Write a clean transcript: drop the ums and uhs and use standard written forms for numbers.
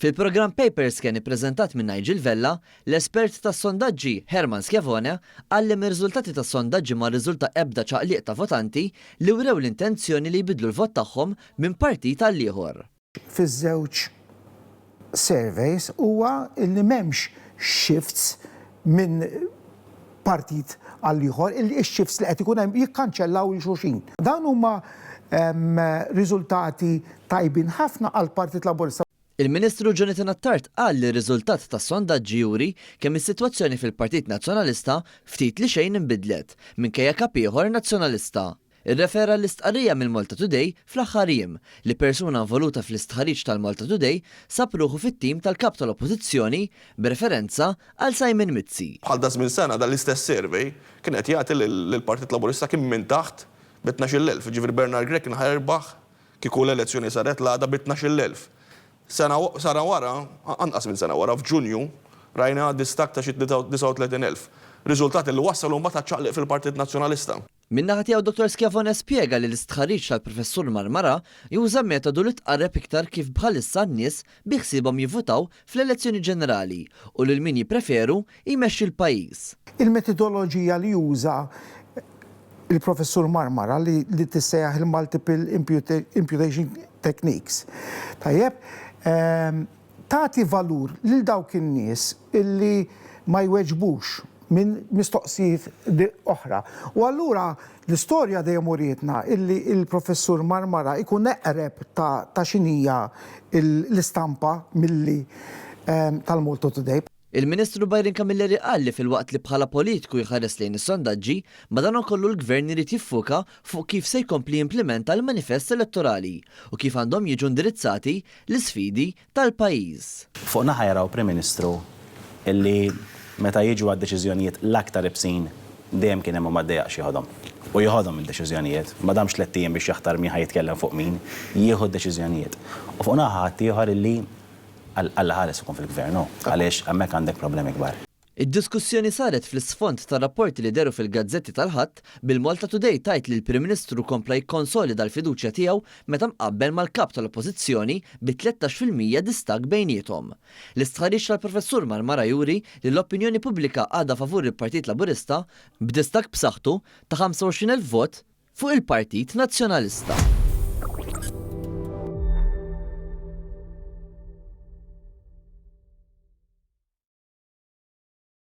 Fil-programm Paperscan ippreżentat minn Nigel Vella, l-espert tas-sondaġġi Herman Schiavone qal li mir-riżultati tas-sondaġġi ma rriżulta ebda ċaqliq ta' votanti li wrew l-intenzjoni li jbiddlu l-vot tagħhom minn partit għall-ieħor. Fiż-żewġ surveys huwa li m'hemmx shifts minn partit għal ieħor, ix-shifts li qed ikun hemm jikkanċellaw lil xulxin. Dawn huma riżultati tajbin ħafna għall-Partit Laburista. Il-Ministru Jonathan Attard qal li r-riżultat tas-sondaġġi juri kemm is-sitwazzjoni fil-Partit Nazzjonalista ftit li xejn inbidlet, minkejja kap ieħor Nazzjonalista. Irrefera għall-istqarrija mill-Malta Today fl-aħħar jiem, li persuna involuta fl-istħarriġ tal-Malta Today sab ruħu fit-tim tal-Kap tal-Oppożizzjoni b'referenza għal Simon Mizzi. Bħal daż-żmien sena dan l-istess survey kien qed jagħti li l-Partit Laburista kien minn taħt bi 12,000, jiġifieri Bernard Grech kien ħa jirbaħ kieku l-elezzjoni saret l-għada bi 12,000. Sena sena wara, anqas minn sena wara, f'Ġunju, rajna distakk ta' xi 39,000. Riżultat li wassal imbagħad għaċ-ċaqliq fil-Partit Nazzjonalista. Min-naħa tiegħu Dottor Schiavone spjega li l-istħarriġ tal-Professur Marmarà juża metodu li tqarreb iktar kif bħalissa n-nies bi ħsiebhom jivvutaw fl-elezzjoni ġenerali u lil min jippreferu jmexxi l-pajjiż. Il-metodoloġija li juża l-Professur Marmara li li tissejjaħ il-multiple imputation techniques, tajjeb, tagħti valur lil dawk in-nies illi ma jweġbux minn mistoqsijiet oħra. U allura l-istorja dejjem urietna illi l-Professur Marmara jkun eqreb ta' x'inhija l-istampa milli tal-Malta Today. Il-Ministru Byron Camilleri qal li filwaqt li bħala politiku jħares lejn is-sondaġġi, madankollu l-Gvern irid jiffoka fuq kif se jkompli jimplimenta l-manifest elettorali u kif għandhom jiġu indirizzati l-isfidi tal-pajjiż. Fuq naħa jaraw Prim Ministru li meta jiġu għad-deċiżjonijiet l-aktar ibsin dejjem kien hemm u ma ddejjaqx jieħodhom. U jieħodhom id-deċiżjonijiet. Ma damx tlett ijiem biex jaħtar min ħa jitkellem fuq min, jieħu d-deċiżjonijiet. U fuq naħa ħaddieħor illi Alla ħares ikun fil-gvern hu, għaliex hemmhekk għandek problemi kbar. Id-diskussjoni saret fl-isfond ta' rapporti li dehru fil-gazzetti tal-Ħadd, bil-Malta Today tgħid li l-Prim Ministru kompla jikkonsolida l-fiduċja tiegħu meta mqabbel mal-Kap tal-Oppożizzjoni bi 13% distakk bejniethom. L-istħarriġ tal-Professur Marmara juri li l-opinjoni pubblika għadha favur il-Partit Laburista b'distakk b'saħħtu ta' 25,000 vot fuq il-Partit Nazzjonalista.